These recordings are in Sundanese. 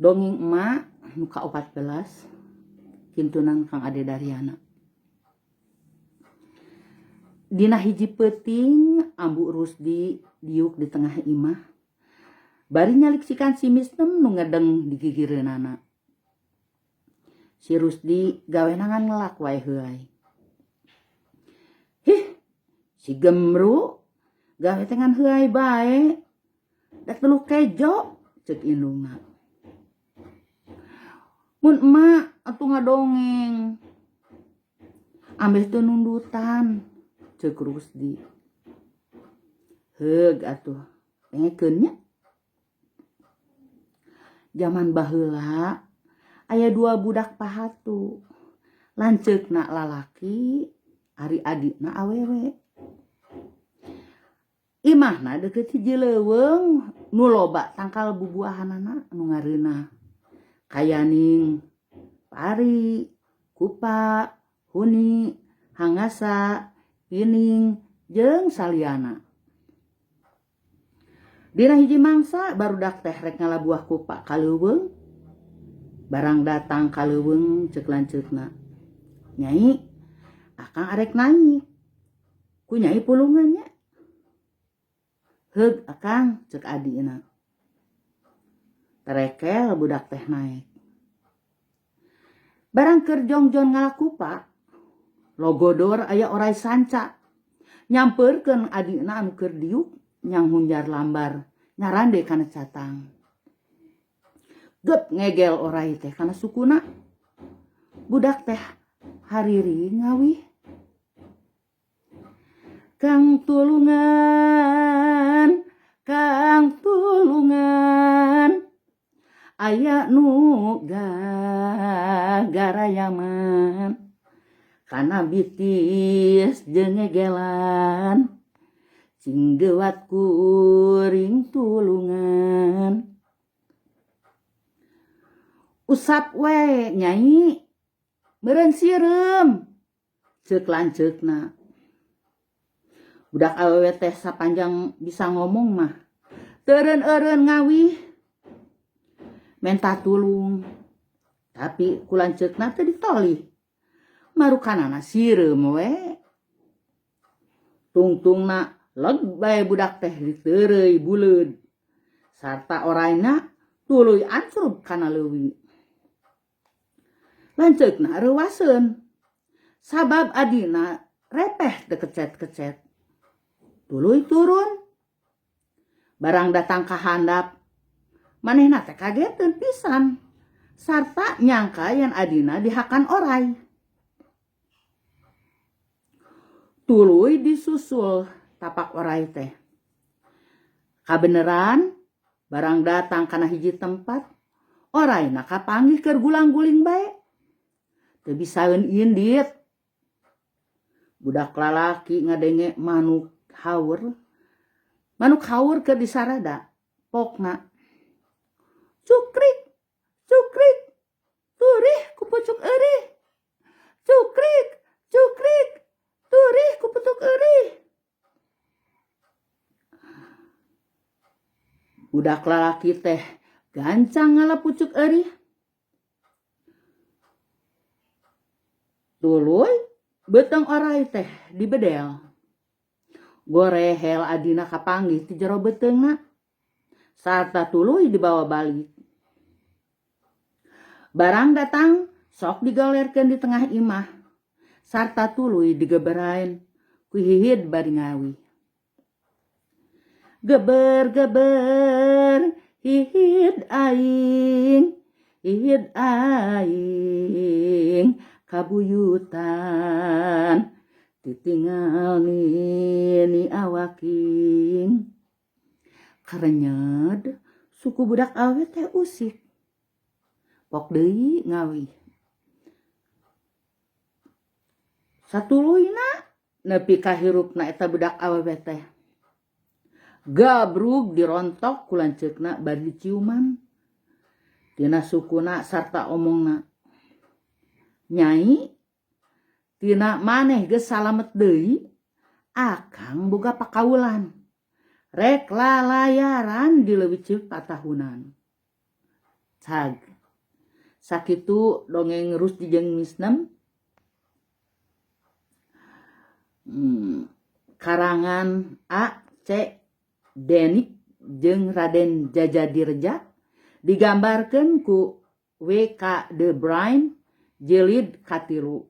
Dongeng emak nu ka 14 kintunan Kang Ade Daryana. Dina hiji peuting Ambu Rusdi diuk di tengah imah bari nyaliksikan si Misnem nu ngedeng di gigireunana. Si Rusdi gawena ngan ngelak wae heuay. Hih, si Gemru gawe teh ngan heuay bae. Da teluh kejo cek indungna. Mun emak atuh ngadongeng. Ambeh teu nundutan cek Rusdi. Heug atuh dengekeun nya. Jaman baheula aya dua budak pahatu. Lanceukna lalaki ari adina awewe. Imahna deukeut hiji leuweung nu loba tangkal bubuahanana nu ngareunah kayaning pari, kupa, huni, hangasa, pining jeung saliana. Dina hiji mangsa barudak teh rek ngala buah kupa ka leuweung. Barang datang ka leuweung ceuk lanceukna, "Nyai, akang arek naik." Ku nyai pulungan nya. Heug akang cek adina. Terekel budak teh naek. Barang keur jongjon ngalakupa, logodor aya orai sanca. Nyampeurkeun adina anu keur diuk nyang hunjar lambar nyarande kana catang. Gep ngegel orai teh kana sukuna. Budak teh hariri ngawih. Kang tulungan, Kang tulungan, aya nu gagarayaman kana bitis jeung ngegelan cing geuwat kuring tulungan. Usap we nyai meureun sireum. Ceuk lanceukna. Budak awewe teh sapanjang bisa ngomong mah teu eureun-eureun ngawih menta tulung. Tapi ku lanceukna teu ditolih. Marukanana sireum we. Tungtungna leg bae budak teh diteureuy buleud sarta orayna tuluy ancrub kana leuwi. Lanceukna reuwaseun sabab adina repeh teu kecet-kecet. Tuluy turun. Barang datang ka handap, manehna teh kageteun pisan sarta nyangka yen adina dihakan oray. Tuluy disusul tapak oray teh. Kabeneran Barang datang kana hiji tempat, orayna kapanggih keur gulang-guling bae. Teu bisaeun indit. Budak lalaki ngadenge manuk haur. Manuk haur keur disarada, pokna. Cukrik, cukrik, turih ku pucuk eurih. Cukrik, cukrik, turih ku pucuk eurih. Budak lalaki teh gancang ngala pucuk eurih. Tuluy beuteung oray teh dibedel. Gorehel adina kapanggih ti jero beuteungna. Sarta tuluy dibawa balik. Barang datang sok digolerkeun di tengah imah. Sarta tuluy digeberain ku hihid bari ngawih. Geber-geber hihid aing, hihid aing kabuyutan titingal nini awaking. Karenyed suku budak awe teh usik. Pok deui ngawih. Satuluyna nepi ka hirupna eta budak awewe teh. Gabrug dirontok ku lanceukna bari diciuman. Tina sukuna sarta omongna. Nyai, tina maneh geus salamet deui, akang boga pakaulan. Rek lalayaran di leuwih cipatahunan. Cag. Sakitu dongeng Rusdi jeung Misnem. Karangan A C Denik jeung Raden Jajadireja digambarkeun ku WK De Bruin jilid katilu.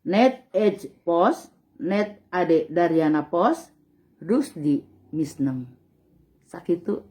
Net Edge Post, Net Ade Daryana Post, Rusdi Misnem. Sakitu.